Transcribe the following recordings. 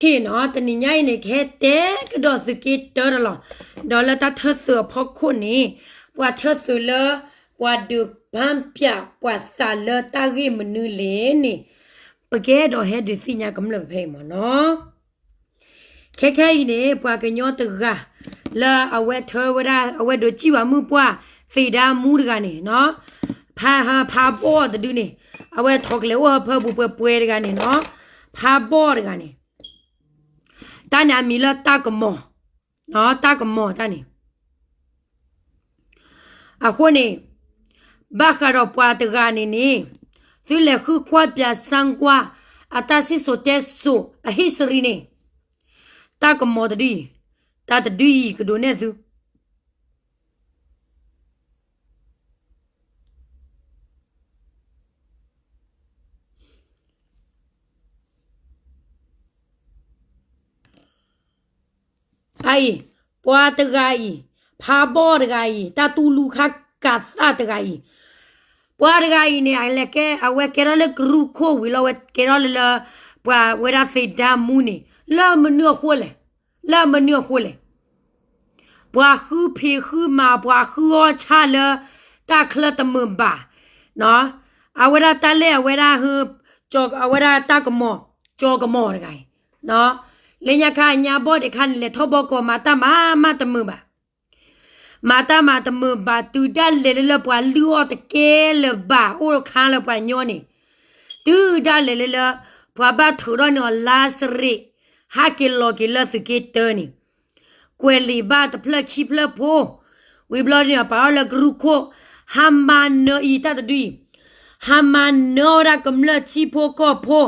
ခ့နီၤ တနံၤညါအံၤန့ၣ် ကဟဲတဲကဒီးသုးက့တၢတလီၤ. ဒီးလၢတၢ်ထၢသုးအဖီခိၣ်န့ၣ် ပှၤထၢသုးလၢ ပှၤဒုးဘၣ်ပၠးပှၤသးလၢတၢ်ဂ့ၢ်မနုၤလဲၣ်န့ၣ် ပကအဲၣ်ဒိးဟဲဒုးသ့ၣ်ညါကမျၢၢ်ဖဲအံၤမ့ၢ်နီၤ. ခဲခဲအံၤန့ၣ် ပှၤကညီတဂၤ လၢအဝဲထၢဝဲဒၣ် အဝဲဒိးစံၣ်ဝဲမုၣ်ပှၢ် သ့ၣ်ဒါမူတဂၤန့ၣ်နီၤ, ဖး ဖးဘီၣ်တဒုန့ၣ် အဝဲထီၣ်ကျဲၤအိၣ်ဟၢဖၢပူၤပှဲၤပှဲၤတဂၤန့ၣ်နီၤ, ဖးဘီၣ်တဂၤန့ၣ် တၢ်န့ၣ်အမံၤလၢတၢ်ကမီၤ, တၢ်ကမီၤတၢ်န့ၣ် အဃိန့ၣ် ဘၣ်ဃးဒီးပှၤတဂၤန့ၣ်န့ၣ် သုလဲၤဃုကွၢ်ပၠးစၢကွၢ် အတၢ်စံၣ်စိၤတဲစိၤအ history န့ၣ် တၢ်ကမီၤတဒုအံၤ, တၢ်တဒုအံၤကဒိးနဲၣ်သု အအံၤ ပှၤတဂၤအံၤ, ဖးဘီၣ်တဂၤအံၤ, တၢ်တူၢ်လူၤခါကးသၣ်တဂၤအံၤ, ပှၤတဂၤအံၤန့ၣ် အလဲၤကဲ အဝဲကဲထီၣ်လၢကရူၢ်ခိၣ်ဝံၤလီၤ အဝဲကဲထီၣ်လၢလၢ ပှၤဝဲဒၣ်သ့ၣ်ဒါမူန့ၣ် လၢမနုၤအဃိလဲၣ်, လၢမနုၤအဃိလဲၣ် ပှၤဃုဖံးဃုမၤ ပှၤဃုအီၣ်ဆၣ်လၢ တၢ်ချၢတမုာ်ဘၣ်, အဝဲဒၣ်တၢ်လဲၣ် အဝဲဒၣ် အဝဲဒၣ်တၢ်ကမီၤ ကၠီကမီၤတဂၤအံၤ, လၢညါခါအညါဘီၣ်ဒဲးခါန့ၣ် လဲၤထီၣ်ဘီကီး မၤတၢ်မၤမးတမုာ်ဘၣ်, မၤတၢ်မၤတမုာ်ဘၣ် တုၤဒၣ်လဲာ်လၢလၢပှၤလုၢ်အီၣ်တကဲလၢၤဘၣ် အိၣ်ခါလၢပှၤညီန့ၣ်, တုၤဒၣ်လဲာ်လၢလၢ ပှၤဘၣ်ထုးထီၣ်န့ၢ်အီၤလါစရ့း ဟးက့ၤလီၤက့ၤလၢသုးက့တၢန့ၣ် ကွဲၤလံာ်ဘၣ်တဖျၢၣ်ခံဖျၢၣ်ဖိ, ဝံၤဘျီန့ၣ် ပာ်အီၤလၢကရူၢ်ခိၣ်, ဟးမၤနၢၤအံၤတၢ်တဒုအံၤ, ဟးမၤနၢၤအီၤဝဲဒၣ်ကမျၢၢ်ထံဖိကီၢ်ဖိ,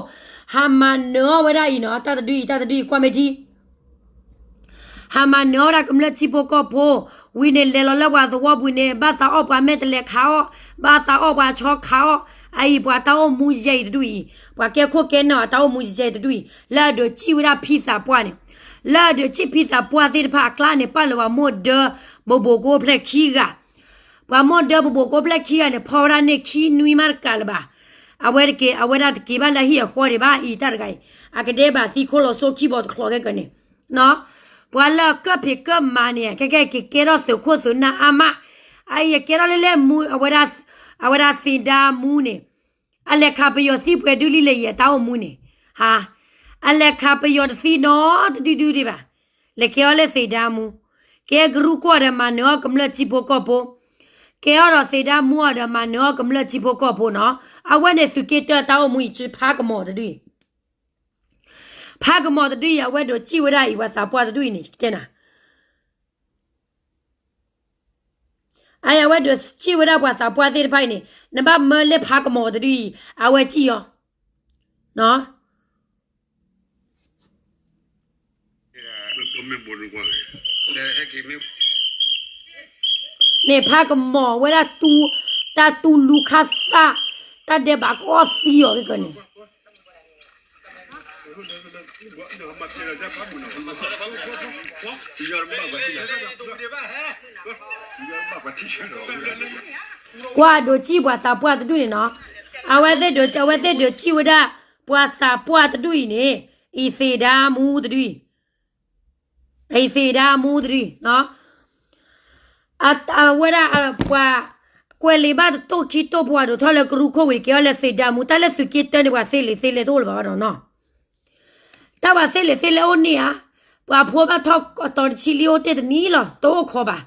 ဟးမၤနၢၤအီၤဝဲဒၣ်အံၤနီၤ တၢ်တဒုအံၤ တၢ်တဒုအံၤ ကွၢ်မ့ၢ်ထံ ဟးမၤနၢၤအီၤဒၣ်ကမျၢၢ်ထံဖိကီၢ်ဖိ, ဝံၤန့ၣ် လဲၤလီၤလၢပှၤသဝီပူၤန့ၣ် ဘၣ်သးအီၣ်ပှၤမဲာ်တလဲၤခးအီၣ်, ဘၣ်သးအီၣ်ပှၤဆီခးအီၣ်, အအံၤပှၤတၢ်အိၣ်မူယဲအံၤတဒုအံၤ, ပှၤကဲခိၣ်ကဲနၢ်အတၢ်အိၣ်မူယဲအံၤတဒုအံၤ, လၢအဒုးစံၣ်ဝဲဒၣ်ဖံသးပှၢ်န့ၣ်, လၢအဒုးစံၣ်ဖံသးပှၢ်သ့ၣ်တဖၣ်အကျါန့ၣ် ပာ်လၢပှၤမိၢ်ဒၢ ပဘိၣ်ကိဖျဲၣ်ခံဂၤ ပှၤမိၢ်ဒၢပဘိၣ်ကိဖျဲၣ်ခံဂၤန့ၣ် ဖီဝဲဒၣ်န့ၢ်ခံနွံမးတကးလၢၤဘၣ်. အဝဲတက့ၤ အဝဲဒၣ်တက့ၤဘၣ်လၢဟံၣ်အဃီဒံးဘၣ်အံၤတၢ်တဂၤအံၤ, အကဒဲဘၣ်သံခိၣ်လီၤစိခံဘီတချီခဲကၢန့ၣ်, ပှၤလၢအကၢၣ်ဖံးကၢၣ်မၤန့ၣ် ခဲကဲက့ၤကဲထီၣ်သုးခိၣ်သုးနၢ်အါမး, အအံၤကဲထီၣ်လၢလဲၣ်မူ အဝဲဒၣ် အဝဲဒၣ်သ့ၣ်ဒါမူန့ၣ် အလဲၤခးပယီၤသံပှဲၤဒုလံလဲၣ်ယဲ တၢ်အိၣ်မူန့ၣ်, ဟါ, အလဲၤခးပယီၤတသံနီတဒုဒုဒံးဘၣ်, လဲၤကဲအီၤလၢသ့ၣ်ဒါမူ, ကဲကရူၢ်ခိၣ်ဒီးမၤနၢၤအီၣ်ကမျၢၢ်ထံဖိကီၢ်ဖိ, ကဲအီၤဒီးသ့ၣ်ဒါမူအီၤဒီးမၤနၢၤအီၣ်ကမျၢၢ်ထံဖိကီၢ်ဖိနီၤ, အဝဲန့ၣ်သုးက့တၢတၢ်အိၣ်မူအံၤ ဖးကမီၤတဒုအံၤ, ဖးကမီၤတဒုအံၤ အဝဲဒိးစံၣ်ဝဲဒၣ်အံၤ ပှၤသးပှၢ်တဒုအံၤန့ၣ် ယကတဲနၤ အအံၤအဝဲဒိးစံၣ်ဝဲဒၣ်ပှၤသးပှၢ်သ့ၣ်တဖၣ်အံၤန့ၣ် နဘၣ်မၢလၢဖးကမီၤတဒုအံၤ အဝဲစံၣ်အီၤ, န့ၣ်ဖးကမီၤဝဲဒၣ် တၢ်တူၢ်လူၤခါသၣ် တၢ်ဒဲးဘးကအီၣ်သံအီၤကကၢန့ၣ် ကွၢ်ဒိးစံၣ်ပှၤသးပှၢ်တဒူၣ်န့ၣ်နီၤ, အဝဲသ့ၣ်ဒိး အဝဲသ့ၣ်ဒိးစံၣ်ဝဲဒၣ် ပှၤသးပှၢ်တဒူၣ်အံၤန့ၣ် အံၤသ့ၣ်ဒါမူတဒူၣ်အံၤ, အံၤသ့ၣ်ဒါမူတဒူၣ်အံၤ, အဝဲဒၣ်ပှၤ ကွဲးလံာ်ဘၣ်တတိၢ်ခံတိၢ် ပှၤဒိးထီၣ်လၢကရူၢ်ခိၣ်ဝံၤ ကဲအီၤလၢသ့ၣ်ဒါမူ တၢ်လၢသုးက့တၢန့ၣ် ပှၤသ့လံာ်သ့လဲၢ်တအိၣ်လၢၤဘၣ်ဘၣ်ဒီးနီၤ တၢ်ပှၤသ့လံာ်သ့လဲၢ်အိၣ်န့ၣ်ဧါ, ပှၤဖိဘၣ်ထီၣ်အတီၤတဆံလံအိၣ်တ့ၢ်တနံၤလီၤ တအိၣ်ခိးဘၣ်,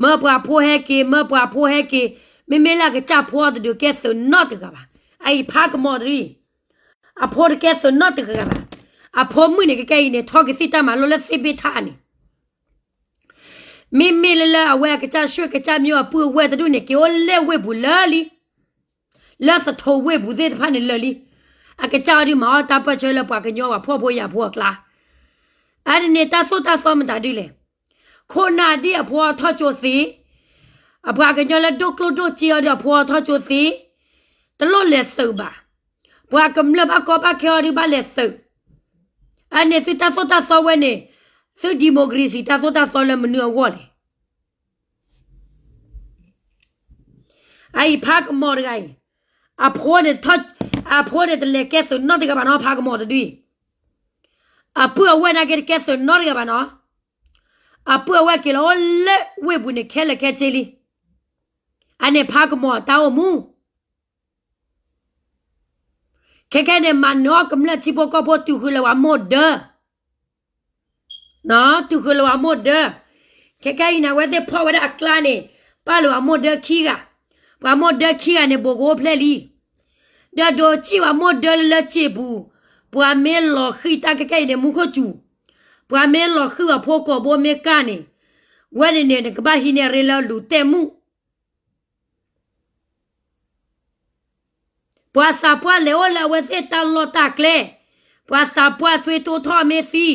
မၢပှၤဖိဟဲက့ၤ မၢပှၤဖိဟဲက့ၤ, မ့မ့ၢ်လၢအကစၢ်ဖိအီၤတဒုးကဲသုးနီတဂၤဘၣ်, အအံၤဖးကမီၤတဒူၣ်အံၤ, အဖိတကဲသုးနီတဂၤဘၣ်, အဖိမုၣ်န့ၣ် ကကဲအံၤန့ၣ် ထီၣ်ကသံၣ်တၢ်မၤလိလၢသ့ၣ်ဘ့ၣ်ထါန့ၣ် မ့မ့ၢ်လၢလၢအဝဲအကစၢ်ရွှ့ၣ်ကစၢ်မၠိအပုၢ်အဝဲၢ်တဒူၣ်န့ၣ် က့ၤအိၣ်လၢဝ့ၢ်ပူၤလၢလံ, လၢသထိးဝ့ၢ်ပူၤသ့ၣ်တဖၣ်န့ၣ်လၢာ်လံ, အကစၢ်အီၤဒုးမၤအီၣ်တၢ်ပၢၢ်ဆၢလၢပှၤကညီပှၤဖှီၣ်ဖိယာ်ဖိအကျါ, အါန့ၣ်န့ၣ် တၢ်သိၣ်တၢ်သီမတၤဒ်လဲၣ်, ခိၣ်နၢ်ဒ်အဖိအထီၣ်ကၠိသ့, အပှၤကညီလၢဒိၣ်ကျိၣ်ဒိၣ်စ့အီၤဒ်အဖိအထီၣ်ကၠိသ့, တလိၣ်လဲၤသုးဘၣ်, ပှၤကမျၢၢ်ဘၣ်ကီဘၣ်ခဲအီၤဒုးဘၣ်လဲၤသုး, အါန့ၣ်သုတၢ်သိၣ်တၢ်သီဝဲန့ၣ်, သု democracy တၢ်သိၣ်တၢ်သီလၢမနုၤအဂီၢ်လဲၣ် အအံၤဖးကမီၤတဂၤအံၤ, အဖိန့ၣ်ထီၣ်, အဖိန့ၣ်တလဲၤကဲသုးနီတဂၤဘၣ်နီၤ ဖးကမီၤတဒုအံၤ, အပုၢ်အဝဲၢ်နာ်က့တကဲသုးနီတဂၤဘၣ်နီၤ. အပုၢ်အဝဲၢ်က့ၤလီၤအိၣ်လၢဝ့ၢ်ပူၤန့ၣ်ခဲလၢာ်ခဲဆ့လံ. အန့ၣ်ဖးကမီၤတၢ်အိၣ်မူ ခဲခဲန့ၣ် မၤနၢၤအီၣ်ကမျၢၢ်ထံဖိကီၢ်ဖိ တုၤဃုာ်လၢပှၤမိၢ်ဒၢ, တုၤဃုာ်လၢပှၤမိၢ်ဒၢ. ခဲခဲအံၤန့ၣ် အဝဲသ့ၣ်ဖီၣ်ဝဲဒၣ်အကျါန့ၣ် ပာ်လၢပှၤမိၢ်ဒၢခံဂၤ, ပှၤမိၢ်ဒၢခံဂၤန့ၣ် ဘိးကအိၣ်ဖျဲၣ်လံ. ဒီးဒိးစံၣ်ပှၤမိၢ်ဒၢလၢလၢစ့ၢ်ပူၤ, ပှၤမ့ၢ်လီၤဃံၢ်တၢ်ခဲခဲအံၤန့ၣ် မူခိၣ်စူၤ, ပှၤမ့ၢ်လီၤဃံၢ်ပှၤဖိကိာ်ဘိမ့ၢ်ကၢ်န့ၣ်, ဝဲန့ၣ်န့ၣ် နကဘၣ်ဟံးန့ၢ်ရ့လၢလူၤတဲာ်မူ ပှၤသးပှၢ်လဲၤအိၣ်လၢအဝဲသ့ၣ်တၢ်လီၢ်တၢ်ကျဲ, ပှၤသးပှၢ်သွံၣ်တိၢ်ထီၣ်မ့ၢ်သံ,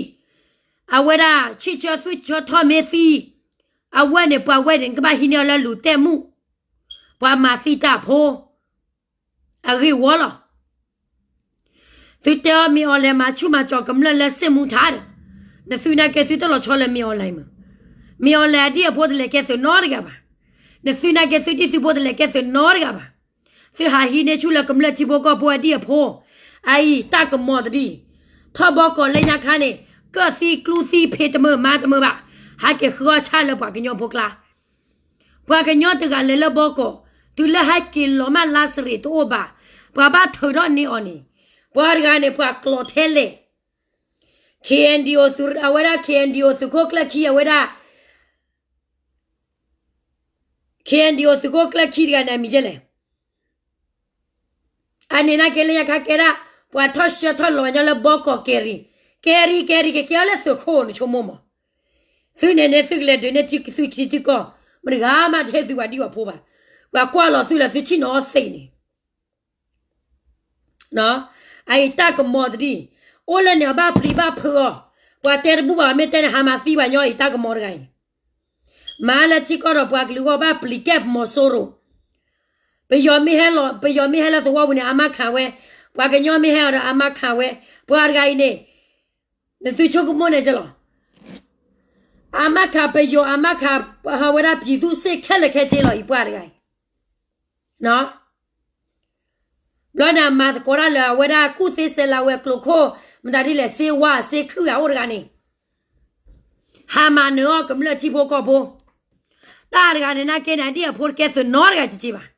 အဝဲဒၣ်ဆံၣ်ဆၢသွံၣ်ဆၢထီၣ်မ့ၢ်သံ, အဝဲန့ၣ် ပှၤဝဲန့ၣ် နကဘၣ်ဟံးန့ၢ်အီၤလၢလူၤတဲာ်မူ, ပှၤမၤသံတၢ်ဖိ အဂ့ၢ်ဝီလီၤ. သုတဲအီၤမ့ၢ်အီၤလဲၤမၤဆူၣ်မၤစီၤ ကမျၢၢ်လၢစစ်မှုထမ်းဒီး, နသုနာ်က့သုတလီၤဆီလၢမ့ၢ်အီၤလဲၤမး, မ့ၢ်အီၤလဲၤအဒံၣ်အဖိတလဲၤကဲသုးနီတဂၤဘၣ်, နသုနာ်က့သုဒံၣ်သုဖိတလဲၤကဲသုးနီတဂၤဘၣ်, သုဟးဟံးန့ၢ်ဆူၣ်လၢကမျၢၢ်ထံဖိကီၢ်ဖိအဒံၣ်အဖိ, အအံၤတၢ်ကမီၤတဒံၣ်, ထီၣ်ဘီကီးလၢညါခါန့ၣ်, ကၢၣ်သံကျူသံဖံးတမုာ်မၤတမုာ်ဘၣ်, ဟးက့ၤဃုအီၣ်ဆၣ်လၢပှၤကညီဖိကျါ ပှၤကညီတဂၤလဲၤလၢဘီကီး, တုၤလၢဟဲက့ၤလီၤမးလါစရ့းတအိၣ်ဘၣ်, ပှၤဘၣ်ထုးထီၣ်န့ၢ်အီၤန့ၣ်, ပှၤတဂၤန့ၣ် ပှၤကျိးထဲလဲၣ်, KNDO သုး အဝဲဒၣ် KNDO သုးခိၣ်ကျၢၢ်ခံ အဝဲဒၣ် KNDO သုးခိၣ်ကျၢၢ်ခံတဂၤန့ၣ် အမံၤကဲလဲၣ်. အန့ၣ်နာ်က့လၢညါခါကဲဒၣ် ပှၤထီၣ်ဆှၢထီၣ်လီၤညီလၢဘီကီးကဲရံ, ကဲရံ ကဲရံ ကကဲအီၤလၢသုးခိၣ်နဆိကမိၣ်မး, သုန့ၣ်န့ၣ် သုကလဲၤဒုးန့ၢ်သုထံသုကီၢ်, မတဂၤမးတဟ့ၣ်သုပှၤဒံၣ်ပှၤဖိဘၣ်, ပှၤကွၢ်လီၤသုလၢသုဆ့ၣ်နီၤအီၣ်သ့ၣ်န့ၣ် အအံၤတၢ်ကမီၤတဒံၣ်, အိၣ်လၢန့ၣ် အဘၣ်ပျံၤဘၣ်ဖုးအီၤ, ပှၤတဲတဘူၣ်ဘၣ် မ့ၢ်တဲန့ၣ် ဟးမၤသံပှၤညီအံၤတၢ်ကမီၤတဂၤအံၤ, မၤလၢထံကီၢ်ဒီးပှၤကလုာ်ဂီၢ်ဘၣ်ပျံၤကဲပမီၤစိရိၤ, ပယီၤမ့ၢ်ဟဲလီၤ ပယီၤမ့ၢ်ဟဲလၢသဝီပူၤန့ၣ် အမါခးဝဲ, ပှၤကညီမ့ၢ်ဟဲအီၤဒီးအမါခးဝဲ, ပှၤတဂၤအံၤန့ၣ်, နသုဆိကမိၣ်န့ၣ်ကလီၤ အမါခးပယီၤ အမါခး ဟးဝဲဒၣ်ပျံၤသူၣ်စ့ၢ်ခဲလၢာ်ခဲဆ့လီၤ အံၤပှၤတဂၤအံၤ, ဘျီန့ၣ် အမၤသကိးတၢ်လၢအဝဲဒၣ်ကူၣ်သ့စဲးလၤဝဲၤကျိၤခိၣ် မတၤဒ်လဲၣ် စ့ဝါစ့ခုၣ်ဂၤအိၣ်တဂၤန့ၣ်, ဟးမၤနၢၤအီၣ်ကမျၢၢ်ထံဖိကီၢ်ဖိ, တၢ်တဂၤန့ၣ်နာ်က့န့ၣ် အဒံၣ်အဖိတကဲသုးနီတဂၤတက့ၢ်ဘၣ်.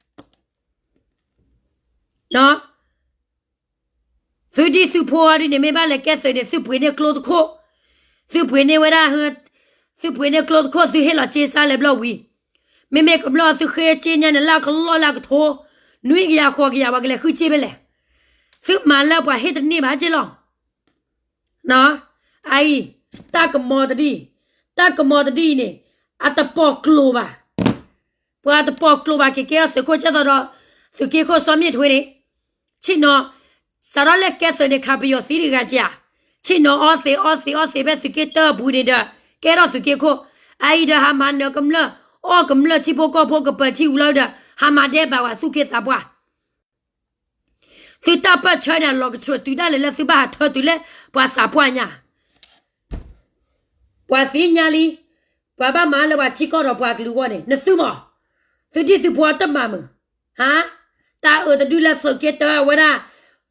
သုဒံၣ်သုဖိအီၤဒ်န့ၣ် မ့ၢ်ဘၣ်လဲၤကဲသုးန့ၣ် သုပှ့ၤန့ၢ်ကျိတခိၣ်, သုပှ့ၤန့ၢ်ဝဲဒၣ်, သုပှ့ၤန့ၢ်ကျိတခိၣ် သုဟ့ၣ်လီၤစ့စါလဲၤဘျီဝံၤ, မ့မ့ၢ်ကဘျီသုဃ့စ့ညါန့ၣ် လၢကလီၢ်လၢကထိ, နွံကယၤဃိးကယၤ ပှၤကလဲၤဃုစ့ဖဲလဲၣ်, သုမၤလၢပှၤဟ့ၣ်တန့ၢ်ဘၣ်က့လီၤ. အအံၤ, တၢ်ကမီၤတဒံၣ်, တၢ်ကမီၤတဒံၣ်အံၤန့ၣ်, အတပိာ်ကျိၤဘၣ်. ပှၤတပိာ်ကျိၤဘၣ်က့ၤကဲအီၤသုးခိၣ်ကဲသိးဒီး, သုးက့ခိၣ်စီၤမ့ၢ်ထွ့န့ၣ်, ဆ့ၣ်နီၤ, စးထီၣ်လၢကဲသုးန့ၣ် ခးပယီၤသံတဂၤက့ဧါ, ဆ့ၣ်နီၤအီသံးအီသံးအီသံးဖဲသုးက့တၢပူၤန့ၣ်ဒီး, ကဲထီၣ်သုးက့ခိၣ်, အအံၤဒီးဟးမၤနၢၤကမျၢၢ်, အီၣ်ကမျၢၢ်ထံဖိကီၢ်ဖိကပၢၤထံဝံၤလီၤဒီး, ဟးမၤဒဲးဘၣ်ဝဲသူၣ်က့သးပှၢ် သုတၢ်ပၢၢ်ဆၢန့ၣ် အလီၤကတြူာ်တုၤဒၣ်လဲာ်လၢသုဘၣ်ဟးထၢသုးလၢ ပှၤသးပှၢ်ညါ, ပှၤသ့ၣ်ညါလံ, ပှၤဘၣ်မၤလၢပှၤထံကီၢ်ဒီးပှၤကလုာ်အဂီၢ်န့ၣ် နသုမး, သုဒံၣ်သုဖိတမၤမုာ်, ဟါ, တၢ်အုးတဒုလၢသုးက့တၢအဝဲဒၣ်,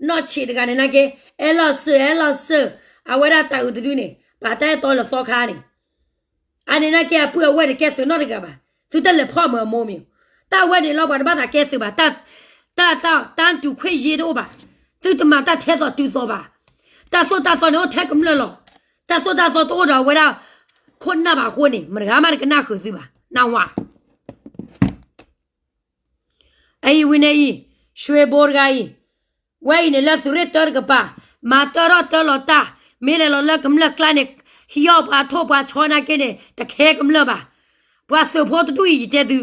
နီၢ်ဆံးတဂၤန့ၣ်နာ်က့, အဲၣ်လီၤစၢၤ အဲၣ်လီၤစၢၤ, အဝဲဒၣ်တၢ်အုးတဒုန့ၣ် ပာ်တၢ်အဲၣ်တီလၢသီခါန့ၣ် အန့ၣ်နာ်က့အပုၢ်အဝဲၢ်န့ၣ်ကဲသုးနီတဂၤဘၣ်, သုတလဲၤဖီၣ်မုာ်အမိၢ်မ့ၢ်, တၢ်ဝဲန့ၣ်လီၤပှၤတဘၣ်သးကဲသုးဘၣ်, တၢ်, တၢ်, တၢ်တူၢ်ခွဲးယာ်တအိၣ်ဘၣ်, သုတမၤတၢ်ထဲသိးတုၤသိးဘၣ်, တၢ်သိၣ်တၢ်သီန့ၣ်အိၣ်ထဲကမျၢၢ်လီၤ, တၢ်သိၣ်တၢ်သီတအိၣ်ဒီးအဝဲဒၣ်, ခိၣ်နၢ်ဘၣ်အဃိန့ၣ် မတဂၤမးတကနၣ်ဃုာ်သုဘၣ်, နၢ်ဝါ အအံၤဝံၤန့ၣ်အံၤ, ရွှေဘိုတဂၤအံၤ, ဝဲအံၤန့ၣ်လၢသုးရ့ၣ်တၢတကပၤ, မၤတၢထီၣ်တၢလီၤတၢ်, မ့ၢ်လဲၤလီၤလၢကမျၢၢ်ကျါန့ၣ်, ဟံးအီၣ်ပှၤထိၣ်ပှၤဆီနာ်က့န့ၣ် တခဲကမျၢၢ်ဘၣ်, ပှၤသုးဖိတဒူၣ်အံၤယတဲသု,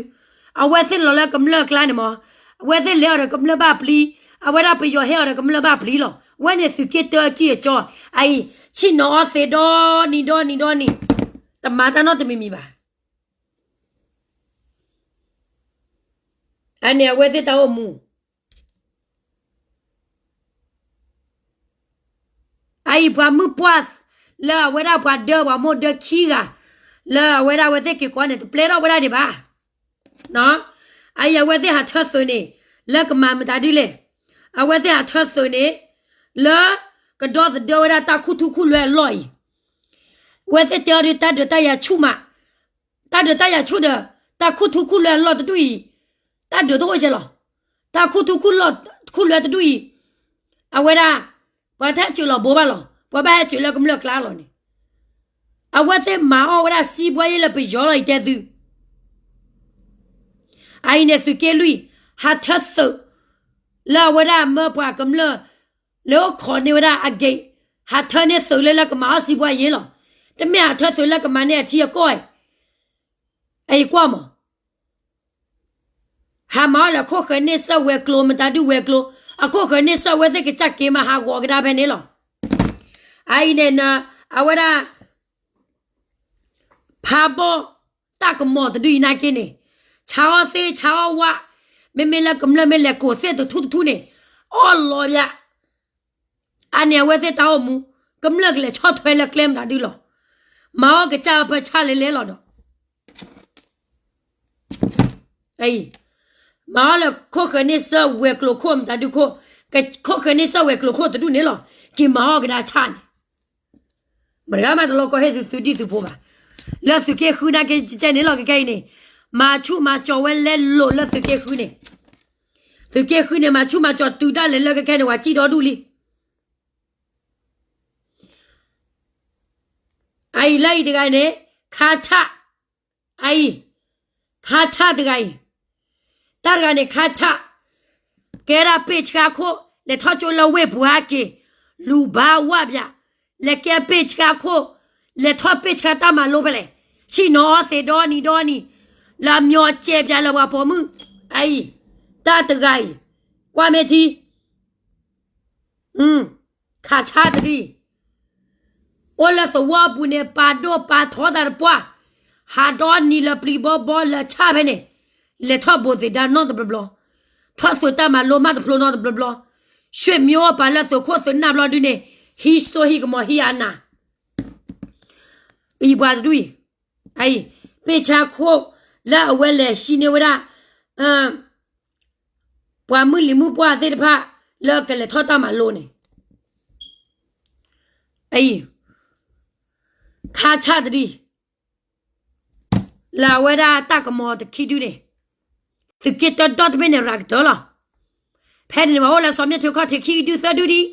အဝဲသ့ၣ်လီၤလၢကမျၢၢ်ကျါန့ၣ်မး, အဝဲသ့ၣ်လဲၤအီၤဒီးကမျၢၢ်ဘၣ်ပျံၤ, အဝဲဒၣ်ပယီၤဟဲအီၤဒီးကမျၢၢ်ဘၣ်ပျံၤလီၤ, ဝဲန့ၣ်သုးက့တၢအကံၢ်အစီ, အအံၤ, ဆ့ၣ်နီၤအီသံးဒီနံၤဒီနံၤဒီနံၤ, တမၤတၢ်နီတမံၤမံၤဘၣ်. အန့ၣ်အဝဲသ့ၣ်တၢ်အိၣ်မူ, အအံၤပှၤမုၣ်ပှၢ်, လၢအဝဲဒၣ်ပှၤဒၢပှၤမိၢ်ဒၢခံဂၤ, လၢအဝဲဒၣ်အဝဲသ့ၣ်က့ၤကိးန့ၣ် တပျဲထီၣ်ဝဲဒၣ်ဒံးဘၣ်. အအံၤအဝဲသ့ၣ်ဟးထၢသုးန့ၣ်, လၢကမၤမတၤဒ်လဲၣ်, အဝဲသ့ၣ်ဟးထၢသုးန့ၣ်, လၢ, က ကဒီသဒၢဝဲဒၣ်တၢ်ခူၣ်ထူခူၣ်လွဲအလီၢ်အံၤ, အဝဲသ့ၣ်တဲအီၤဒုး တၢ်ဒုးတၢ်ယၤဆူၣ်မး, တၢ်ဒုးတၢ်ယၤဆူၣ်ဒီး တၢ်ခူၣ်ထူခူၣ်လွဲအလီၢ်တဒူၣ်အံၤ, တၢ်ဒုးတအိၣ်ကဲလီၤ. တၢ်ခူၣ်ထူခူၣ်လွဲတဒူၣ်အံၤ, အဝဲဒၣ် ပှၤတဟဲစၢၤလီၤဘိဘၣ်လီၤ, ပှၤဘၣ်ဟဲစၢၤလၢကမျၢၢ်ကျါလီၤန့ၣ်, အဝဲသ့ၣ်မၤအီၣ်ဝဲဒၣ်စံးဘှါယ့လၢပယီၤလီၤ ယတဲသု အအံၤန့ၣ် သုးက့လွံၢ် ဟးထၢသုး လၢအဝဲဒၣ်မၢပှၤကမျၢၢ် လဲၤအိၣ်ခိးန့ၢ်ဝဲဒၣ်အက့ၢ်, ဟးထၢန့ၢ်သုးလၢလၢကမၤအီၣ်စံးဘှါယ့လီၤ. တမ့ၢ်ဟးထၢသုးလၢကမၤန့ၢ်အထံအကီၢ်, အအံၤကွၢ်မး, ဟးမၤအီၣ်လၢခိၣ်ဃၢၤန့ၢ်စၢၣ်ဝဲၤကျိၤ မတၤဒုဝဲၤကျိၤ, အခိၣ်ဃၢၤန့ၢ်စၢၣ်ဝဲသ့ၣ်ကစၢ်က့ၤမၤဟးဂီၤကဒါဖဲန့ၣ်လီၤ. အအံၤန့ၣ် အဝဲဒၣ် ဖးဘီၣ်တၢ်ကမီၤတဒုအံၤနာ်က့န့ၣ်, ဆါအီၣ်သ့ၣ်ဆါအီၣ်ဝၣ်, မ့မ့ၢ်လၢကမျၢၢ်မ့ၢ်လဲၤကိးသ့ၣ်တထူၣ်တထူၣ်န့ၣ်, အီၣ်လီၤဘၣ်, အန့ၣ်အဝဲသ့ၣ်တၢ်အိၣ်မူ, ကမျၢၢ်ကလဲၤဆီၣ်ထွဲလၢကျဲမတၤဒုလီၤ. မၤအီၣ်ကစၢ်အပၢဆါလဲၤလဲၤလီၤဒီး မၤအီၣ်လၢခိၣ်ဃၢၤန့ၢ်စၢၣ်ဝဲၤကျိၤခိၣ်မတၤဒုခိၣ်, ခိၣ်ဃၢၤန့ၢ်စၢၣ်ဝဲၤကျိၤခိၣ်တဒူၣ်န့ၣ်လီၤ. က့ၤမၤအီၣ်ကဒါဆၣ်န့ၣ်, မတၤဂၤမးတလီၤကီဟ့ၣ်သုသုဒံၣ်သုဖိဘၣ်. လၢသုးက့ဃုနာ်က့ကဲန့ၣ်လီၤ ကဲခဲအံၤန့ၣ်, မၤဆူၣ်မၤစီၤဝဲလဲလိာ်လၢသုးက့ဃုန့ၣ်, သုးက့ဃုန့ၣ် မၤဆူၣ်မၤစီၤတုၤဒၣ်လဲာ်လၢကဲခဲန့ၣ် ပှၤစံၣ်ဒီဒူၣ်လံ. အအံၤလၢအံၤတဂၤန့ၣ် ခါဆၣ်, အအံၤ ခါဆၣ်တဂၤအံၤ, တၢ်တဂၤန့ၣ် ခါဆၣ်, ကဲဒၣ်ပ့ၢ်ဆှါခိၣ် လဲၤထီၣ်ကၠိလၢဝ့ၢ်ပူၤဟဲက့ၤ, လူၤဘါဝၣ်ပၠး, လဲၤကဲပ့ၢ်ဆှါခိၣ်, လဲၤထီၣ်ပ့ၢ်ဆှါတၢ်မၤလိဖဲလဲၣ်, ဆ့ၣ်နီၤအီၣ်သ့ၣ်ဒီနံၤဒီနံၤ, လၢအမၠိအစဲးပၠးလၢပှၤပိာ်မုၣ်, အအံၤ, တၢ်တဂၤအံၤ, ကွၢ်မ့ၢ်ထံ ခါဆၣ်တဒု, အိၣ်လၢသဝီပူၤန့ၣ် ပာ်ဒိၣ်ပာ်ထီသးတပှၢ်, ဟးဒီနံၤလၢပျံၤဘီဘီလၢဆၣ်ဖဲန့ၣ်, လဲၤထီၣ်ဘိးသ့ၣ်ဒါနီတဘျီဘျီ, ထီၣ်သုးတၢ်မၤလိမးတဖျိနီတဘျီဘျီ, ဆွေမျိုးအိၣ်ပာ်လၢသုးခိၣ်သုးနၢ်ဘျီဒုန့ၣ်, ဟံးစိဟံးကမီၤဟံးအနၢ် အံၤပှၤတဒူၣ်အံၤ, အံၤ, ပ့ၢ်ဆါခိၣ်လၢအဝဲလဲၤဟံးန့ၢ်ဝဲဒၣ် ပှၤမုၢ်လံၤမုၢ်ပှၢ်သ့ၣ်တဖၣ် လၢကလဲၤထီၣ်တၢ်မၤလိန့ၣ်, အံၤ, ခါဆၣ်တဒု, လၢအဝဲဒၣ်တၢ်ကမီၤတခံဒုန့ၣ်, သုးက့တၢဒီတဘ့ၣ်န့ၣ် ရၤကတၢၢ်လီၤ. ဖဲန့ၣ်န့ၣ် ပှၤအိၣ်လၢစီၤမ့ၣ်ထွဲခီၣ်ထံးခံဒုသၢဒုဒံး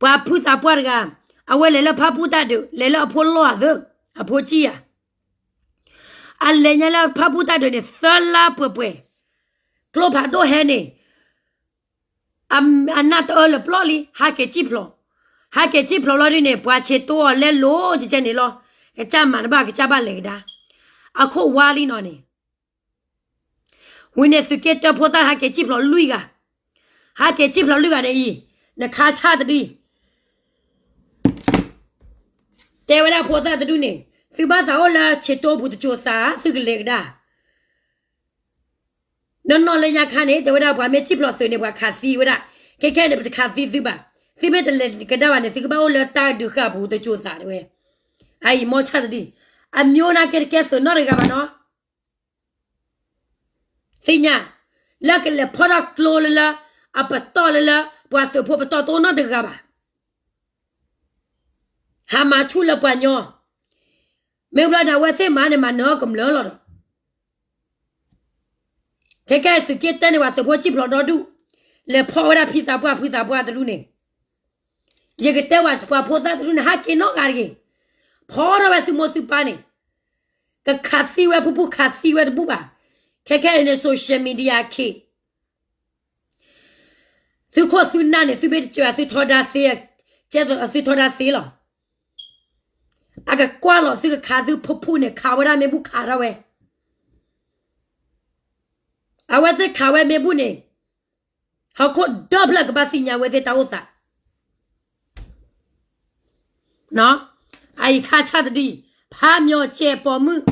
ပှၤဖုသးပှၢ်တဂၤ, အဝဲလဲၤလၢဖၣ်ပူၣ်တၢ်ဒုး, လဲၤလၢအဖိလီၢ်အသၢ, အဖိကံၢ်ယၤ, အလဲၤညါလၢဖၣ်ပူၣ်တၢ်ဒုးန့ၣ် သၢလါပှဲၤပှဲၤ, ကျိဖးဒိၣ်ဟဲန့ၣ်, အနၢ်တအၢလၢပျီလံ, ဟးက့ၤစံၣ်ဖျိး, ဟးက့ၤစံၣ်ဖျိးလီၤဒုန့ၣ် ပှၤဆဲးတိအီၤလဲလိာ်ကကဲန့ၣ်လီၤ. ကစၢ်မၤတဘၣ် ကစၢ်ဘၣ်လဲၤကဒါ, အခိၣ်ဝါလံနီၤန့ၣ် ဝံၤန့ၣ် သုးက့တၢဖိသၣ်ဟးက့ၤစံၣ်ဖျိးလွံၢ်ဂၤ, ဟးက့ၤစံၣ်ဖျိးလွံၢ်ဂၤန့ၣ်အံၤ, နခါဆၣ်တဒု, တဲဝဲဒၣ်ဖိသၣ်တဒုန့ၣ်, သုဘၣ်သးအိၣ်လၢဆဲးတိပူၤတစိၤသး သုကလဲၤကဒါ, နီၢ်နီၢ်လၢညါခါန့ၣ် တဲဝဲဒၣ်ပှၤမ့ၢ်စံၣ်ဖျိးသုးန့ၣ် ပှၤခးသံဝဲဒၣ်, ခဲခဲန့ၣ် ပတခးသံသုဘၣ်, သုမ့ၢ်တလဲၤကဒါဘၣ်န့ၣ် သုကဘၣ်အိၣ်လၢတၢ်ဒုးဃာ်ပူၤတစိၤသးတဲဝဲ, အအံၤမီၢ်ဆၣ်တဒု, အမျိုးနာ်က့တကဲသုးနီတဂၤဘၣ်နီၤ သ့ၣ်ညါ, လၢကလဲၤဖီၣ်ထီၣ်ကျိလၢလၢ, အပတီၢ်လၢလၢ, ပှၤသုးဖိပတီၢ်တအိၣ်နီတဂၤဘၣ်. ဟးမၤဆူၣ်လၢပှၤညီ, မ့ၢ်ဘျီဒၣ်ဝဲသ့ၣ်မၤန့ၣ် မၤနၢၤအီၤကမျၢၢ်လီၤဒီး ခဲကဲသုးက့တၢန့ၣ် ပှၤသုးဖိစံၣ်ဖျိးဒီဒူၣ်, လဲၤဖီၣ်ဝဲဒၣ်ဖံသးပှၢ်ဖုသးပှၢ်တဒူၣ်န့ၣ်, ယကတဲဝဲပှၤဖိသၣ်တဒူၣ်န့ၣ် ဟးက့ၤနီတဂၤတဂ့ၤ, ဖီၣ်ထီၣ်ဝဲသုမိၢ်သုပၢ်န့ၣ်, ကခးသံဝဲဖုဖုခးသံဝဲတဘူၣ်ဘၣ်, ခဲခဲအံၤန့ၣ် social media ခ့ သုခိၣ်သုနၢ်န့ၣ် သုမ့ၢ်တစၢၤ သုထီဒါသ့, ကဲသုထီဒါသ့လီၤ. အကကွၢ်လီၤသုကခးသုဖုဖုန့ၣ် ခးဝဲဒၣ်မ့ၢ်ဘူၣ်ခးထီၣ်ဝဲ, အဝဲသ့ၣ်ခးဝဲမ့ၢ်ဘူၣ်န့ၣ်, ဟီၣ်ခိၣ်ဒီဖျၢၣ်ကဘၣ်သ့ၣ်ညါဝဲသ့ၣ်တၢ်အိၣ်သး အအံၤခါဆၣ်တဒု, ဖးမၠီၤစဲးပိာ်မုၣ်,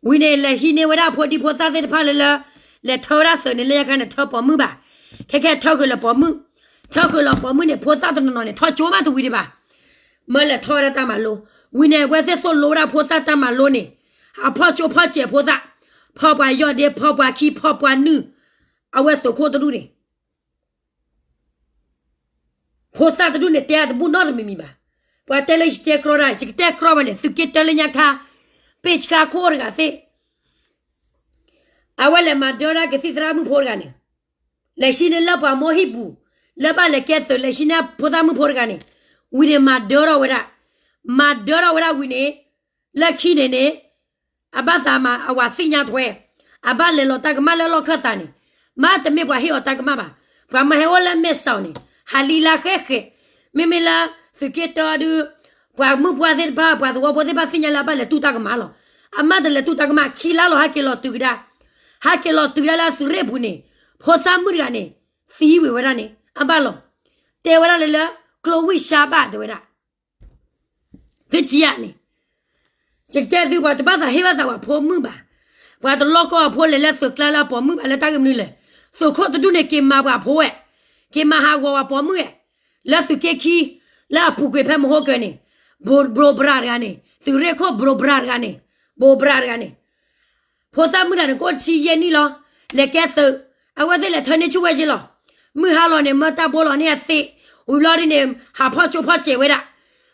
ဝံၤန့ၣ် လဲၤဟံးန့ၢ်ဝဲဒၣ်ဖိဒံဖိသၣ်သ့ၣ်တဖၣ်လၢလၢ, လဲၤထၢဝဲဒၣ်သုးန့ၣ် လၢညါခါန့ၣ် ထၢပိာ်မုၣ်ဘၣ်, ခဲခဲထၢဃုာ်လၢပိာ်မုၣ်, ထၢဃုာ်လၢပိာ်မုၣ်န့ၣ် ဖိသၣ်တနီၤနီၤန့ၣ် ထီၣ်ကၠိမးတဝံၤဒံးဘၣ်, မၢလဲၤထီၣ်ဝဲဒၣ်တၢ်မၤလိ, ဝံၤန့ၣ် အဝဲသ့ၣ်သိၣ်လိဝဲဒၣ်ဖိသၣ်တၢ်မၤလိန့ၣ်, အဖီၣ်ကၠိဖီၣ်စဲးဖိသၣ်, ဖီၣ်ပှၤယီၢ်ဒ့ ဖီၣ်ပှၤခံ ဖီၣ်ပှၤနုာ်, အဝဲသုးခိၣ်တဒူၣ်န့ၣ် ဖိသၣ်တဒူၣ်န့ၣ်တဲအတဘူၣ်နီတမံၤမံၤဘၣ်. ပှၤတဲလၢယတဲကြီဒၣ် ယကတဲကြီဝဲလဲၣ် သုးက့တၢလၢညါခါ ပ့ၢ်ဆှါခိၣ်တဂၤသ့ၣ် အဝဲလဲၤမၤဒၢဒၣ်ကသံၣ်သရၣ်မုၣ်ဖိတဂၤန့ၣ်, လဲၤဆံန့ၢ်လၢပှၤမိၢ်ဟံၣ်ပူၤ, လၢဘၣ်လဲၤကဲသုး လဲၤဆံန့ၢ်ဖိသၣ်မုၣ်ဖိတဂၤန့ၣ်, ဝံၤန့ၣ်မၤဒၢထီၣ်ဝဲဒၣ်, မၤဒၢထီၣ်ဝဲဒၣ်ဝံၤန့ၣ်, လၢခံန့ၣ်န့ၣ်, အဘၣ်သးမၤအဝၤသ့ၣ်ညါထွဲ, အဘၣ်လဲၤလီၤတၢ်ကမၣ်လၢလီၢ်ခၢၣ်သးန့ၣ်, မ့တမ့ၢ်ပှၤဟ့ၣ်အီၤတၢ်ကမၣ်ဘၣ်, ပှၤမ့ၢ်ဟဲအိၣ်လၢမဲာ်ဆှးန့ၣ်, ဟးလံလၢဃဲဃဲ, မ့မ့ၢ်လၢသုးက့တၢဒုး ပှၤမုၣ်ပှၢ်သ့ၣ်တဖၣ် ပှၤသဝီဖိသ့ၣ်တဖၣ်သ့ၣ်ညါလၢအဘၣ်လဲၤတူၢ်တၢ်ကမၣ်လီၤ. အမ့ၢ်တလဲၤတူၢ်တၢ်ကမၣ် ခံလါလီၤ ဟဲက့ၤလီၤတုၤကဒါ, ဟဲက့ၤလီၤတုၤဒၣ်လၢသုးရ့ၣ်ပူၤန့ၣ်, ဖိသၣ်မုၣ်တဂၤန့ၣ်, သံဝံၤဝဲဒၣ်န့ၣ် အဘၣ်လီၤ. တဲဝဲဒၣ်လၢလၢ, ကျိဝံၣ်ၡါဘၣ်တဲဝဲဒၣ် သုထံၣ်ဧါန့ၣ်, ယကတဲသုပှၤတဘၣ်သးဟ့ၣ်ဘၣ်သးပှၤဖိမုၣ်ဘၣ်, ပှၤတလီၢ်ကီၢ်အဖိလဲၤလၢသုးကျါလၢအပိာ်မုၣ်ဘၣ်လၢတၢ်ဂ့ၢ်မနုၤလဲၣ်, သုးခိၣ်တဒူၣ်န့ၣ်က့ၤမၤပှၤဖိဝဲ, က့ၤမၤဟးဂီၤပှၤပိာ်မုၣ်ဝဲ, လၢသုးက့ခံ, လၢအပူၤကွံာ်ဖဲမဟိကၢၤန့ၣ်, ဘိးဘြၤတဂၤန့ၣ် သုးရ့ၣ်ခိၣ်ဘိးဘြၤတဂၤန့ၣ်, ဘိးဘြၤတဂၤန့ၣ် ဖိသၣ်မုၣ်တဂၤန့ၣ် ကအိၣ်ဆံယဲၢ်နံၣ်လီၤ, လဲၤကဲသုး, အဝဲသ့ၣ်လဲၤထၢန့ၢ်ဆူၣ်ဝဲက့ၤလီၤ. မုၢ်ဟါလီၤန့ၣ် မၢတၢ်ဘိလီၤန့ၢ်အသ့, ဝံၤဘျီဒ်န့ၣ် ဟးဖီၣ်ကၠိဖီၣ်စဲးဝဲဒၣ်,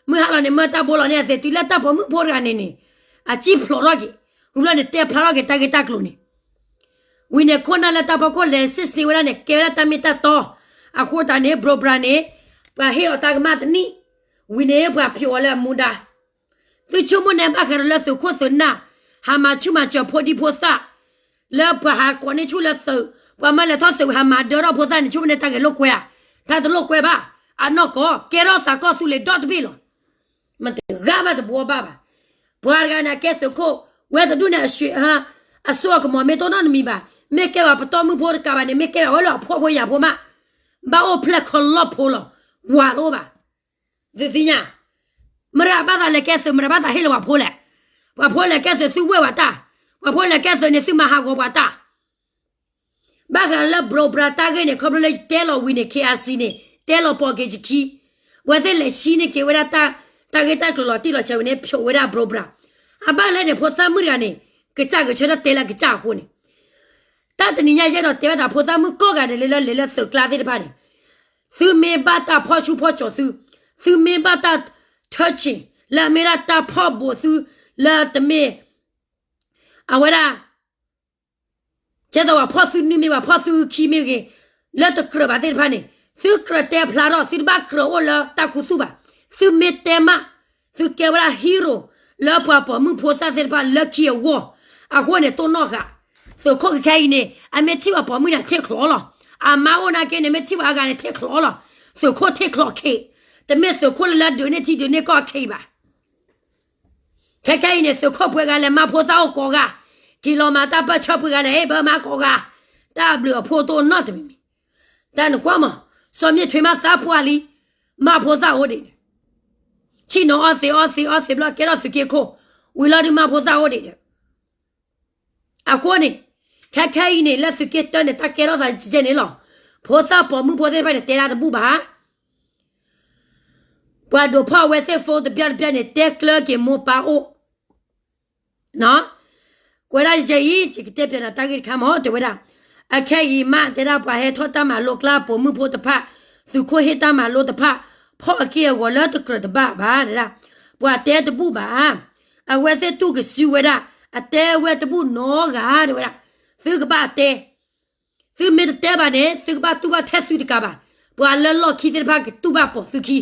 မုၢ်ဟါလီၤန့ၣ် မၢတၢ်ဘိလီၤန့ၢ်အသ့ တုၤလၢတၢ်ပိာ်မုၣ်ဖိတဂၤန့ၣ်န့ၣ်, အစံၣ်ဖျိးထီၣ်က့ၤ, ဝံၤဘျီန့ၣ် တဲဖျါထီၣ်က့ၤတၢ်ဂ့ၢ်တၢ်ကျိၤန့ၣ် ဝံၤန့ၣ် ခိၣ်နၢ်လၢတၢ်ဖီခိၣ်လဲၤစ့ၢ်စ့ၢ်ဝဲဒၣ်န့ၣ် ကဲဝဲဒၣ်တၢ်မ့ၢ်တၢ်တီ, အဃိသတးန့ၣ် ဘိးဘြၤန့ၣ်, ပှၤဟ့ၣ်အီၤတၢ်ကမၣ်တနံၣ်, ဝံၤန့ၣ် ပှၤဖျိးအီၤလၢအမူဒါ သုဆိကမိၣ်န့ၣ် ဘၣ်ဃးဒီးလၢသုးခိၣ်သုးနၢ်, ဟးမၤဆူၣ်မၤစၢၤဖိဒံဖိသၣ်, လၢပှၤဟးကိးန့ၢ်ဆူၣ်လၢသုး, ပှၤမၢလဲၤထီၣ်သုးဝံၤဟးမၤဒၢထီၣ်ဖိသၣ်န့ၣ် ဆိကမိၣ်န့ၣ်တၢ်ဂဲၤလိာ်ကွဲဧါ, တၢ်တလိာ်ကွဲဘၣ်, အနီၢ်ကီၢ် ကဲထီၣ်သးကီၢ်သူလ့ၤဒီတဘ့ၣ်လီၤ. မတဂၤဘၣ်တဘှီဘၣ်ဘၣ်. ပှၤတဂၤန့ၣ် အကဲသုးခိၣ်, ဝဲတဒူၣ်န့ၣ် အစိအကမီၤမ့ၢ်တအိၣ်နီတမံၤဘၣ်, မ့ၢ်ကဲဝဲပတီၢ်မုၢ်ဖိတကးဘၣ်န့ၣ် မ့ၢ်ကဲဝဲလၢအဖှီၣ်ဖိယာ်ဖိမး, ဘၣ်အိၣ်ဖျဲၣ်ခီလီၢ်ဖိလီၤ, ဝၤတအိၣ်ဘၣ်. သုသ့ၣ်ညါ, မတၤဘၣ်သးလဲၤကဲသုး မတၤဘၣ်သးဟ့ၣ်လီၤပှၤဖိလဲၣ်, ပှၤဖိလဲၤကဲသုးသုဝဲၢ်ပှၤတၢ်, ပှၤဖိလဲၤကဲသုးန့ၣ်သုမၤဟးဂီၤပှၤတၢ် ဘၣ်ဃးလၢဘိးဘြၤတၢ်ဂ့ၢ်န့ၣ် ခီဖျိလၢယတဲလီၤဝံၤန့ၣ် KIC န့ၣ် တဲလီၤပိာ်က့ၤယခံ, ဝဲသ့ၣ်လဲၤဆံန့ၢ်က့ၤဝဲဒၣ်တၢ်ဂ့ၢ်တၢ်ကျိၤလီၤတံၢ်လီၤဆဲးဝံၤန့ၣ် ဖျိးဝဲဒၣ်ဘိးဘြၤ, အဘၣ်လဲၣ်န့ၣ် ဖိသၣ်မုၣ်တဂၤန့ၣ် ကစၢ်ဂဲၤဆၢထၢၣ်တဲလၢကစၢ်အဃိန့ၣ်, တၢ်တနံၤညါယအဲၣ်ဒိးတဲဝဲဒၣ် ဖိသၣ်မုၣ်ကိးဂၤဒဲးလၢလဲၤလၢသုးကျါသ့ၣ်တဖၣ်န့ၣ်, သုမ့ၢ်ဘၣ်တၢ်ဖီၣ်ဆူၣ်ဖီၣ်ကၠီၤသု, သုမ့ၢ်ဘၣ်တၢ်ထၢဆံး လၢအမ့ၢ်ဒၣ်တၢ်ဖီၣ်ဘူးသု, လၢတမ့ၢ် အဝဲဒၣ် ကဲသိးပှၤဖီၣ်သုနွံမ့ၢ်ဂ့ၤ ပှၤဖီၣ်သုခံမ့ၢ်ဂ့ၤ, လၢတကြၢးဘၣ်သ့ၣ်တဖၣ်န့ၣ်, သုကြၢးတဲဖျါထီၣ် သုတဘၣ်ကြၢးအိၣ်လၢတၢ်ခူသူၣ်ဘၣ်. သုမ့ၢ်တဲမး, သုကဲဝဲဒၣ် hero လၢပှၤပိာ်မုၣ်ဖိသၣ်သ့ၣ်တဖၣ်လၢခံအဂီၢ်, အဃိန့ၣ်တိၢ်နီၣ်ဃာ်, သုးခိၣ်ခဲခဲအံၤန့ၣ် အမ့ၢ်ထံၣ်ပှၤပိာ်မုၣ်န့ၣ်ထံၣ်ချီလီၤ, အမါအိၣ်နာ်က့န့ၣ် မ့ၢ်ထံၣ်ပှၤအါဂၤန့ၣ်ထံၣ်ချီလီၤ, သုးခိၣ်ထံၣ်ချီခဲ, တမ့ၢ်သုးခိၣ်လၢလၢဒုးန့ၢ်ထံဒုးန့ၢ်ကီၢ်အခဲအံၤဘၣ်. ခဲခဲအံၤန့ၣ် သုးခိၣ်ပှဲၤဂၤလဲၣ် မါဖိသၣ်အိၣ်ကိးဂၤ, က့ၤလီၤမၤတၢ်ပၢၢ်ဆၢပှဲၤဂၤလဲၣ် ဟ့ၣ်ဘၢမါကိးဂၤ, တၢ်ဘျုးအဖှိၣ်တအိၣ်နီတမံၤမံၤ, တၢ်နကွၢ်မး, စီၤမ့ၢ်ထွဲမးသးပှၢ်လံ, မါဖိသၣ်အိၣ်ဒံး, ဆ့ၣ်နီၤအီၣ်သ့အီၣ်သ့အီၣ်သ့ဘျီကဲထီၣ်သုးက့ခိၣ်, ဝံၤလီၤဒုးမါဖိသၣ်အိၣ်ဒံးဒီး အဃိန့ၣ်, ခဲခဲအံၤန့ၣ် လၢသုးက့တၢန့ၣ် တၢ်ကဲထီၣ်သးကဲန့ၣ်လီၤ. ဖိသၣ်ပိာ်မုၣ်ဖိသ့ၣ်တဖၣ်န့ၣ် တဲဒၣ်တဘူၣ်ဘၣ်. ပှၤဒိးဖီၣ်အဝဲသ့ၣ် phone တဘျီတဘျီန့ၣ် တဲကျၢၤက့ၤမိၢ်ပၢ်အိၣ်, ကွဲးဒၣ်ယဲအံၤ ယကတဲပျးနၤတၢ်ဂ့ၢ်တခါမး တဲဝဲဒၣ်, အခဲအံၤမး တဲဒၣ်ပှၤဟဲထီၣ်တၢ်မၤလိကျါ ပိာ်မုၣ်ဖိတဖၣ်, သုးခိၣ်ဟ့ၣ်တၢ်မၤလိတဖၣ်, ဖီၣ်အက့ၢ်အဂီၤလၢတကြၢးတဘၣ်ဘၣ် တဲဒၣ်, ပှၤတဲတဘူၣ်ဘၣ်. အဝဲသ့ၣ်တူၢ်ကစုဝဲဒၣ်, အတဲဝဲတဘူၣ်နီတဂၤ တဲဝဲဒၣ်, သုကဘၣ်တဲ, သုမ့ၢ်တတဲဘၣ်န့ၣ် သုကဘၣ်တူၢ်ဘၣ်ထဲသုတကးဘၣ်, ပှၤလၢလီၢ်ခံသ့ၣ်တဖၣ်ကတူၢ်ဘၣ်ပိာ်သုခံ